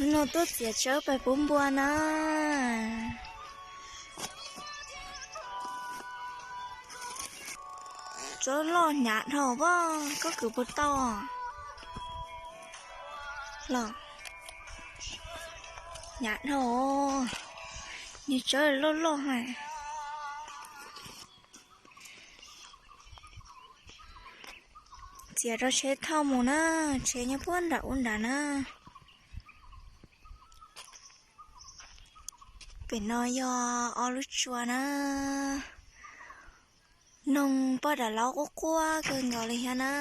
No tuaj txiav tsawb pais pub npua na. Tsawb loj hnyav dhau as, koj kwv puas tau los? Hnyav dhau, niag tsawb loj loj hais. Txiav rau tsheb thauj mus na, tsheb nyob puag nram ub nrad na. Pem no yog ob lub tsua na. Noog poj dam laub quaj quaj kawg nkaus li thiab na,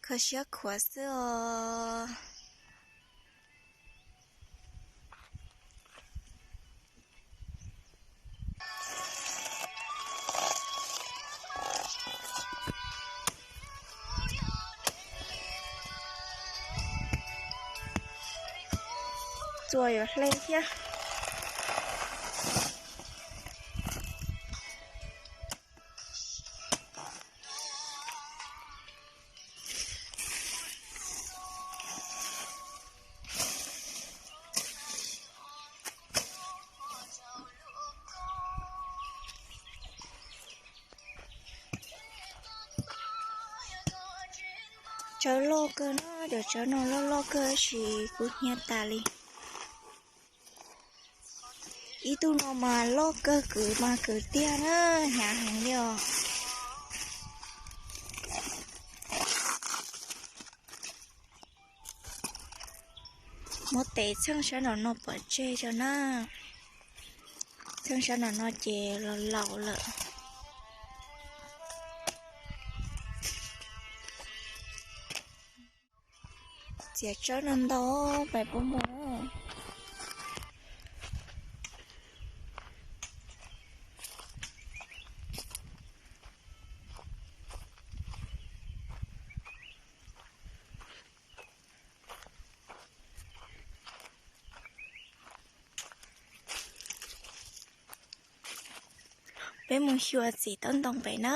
kho siab khuav xwb os. Txua yuav hle thiab. Tsawb loj kawg na, cov tsawb no loj loj kawg tab sis kub hnyiab tas li. Ib tug no mas loj kawg, kwv mas kwv tiag na, hnyav heev li os. Muab tev txheej sab nraum no pov tseg tso na. Txheej sab nraum no ces los laus lawm. Txiav tsawb no ntau pais pub npua. Peb mus xyuas txiv taub ntoo pem na.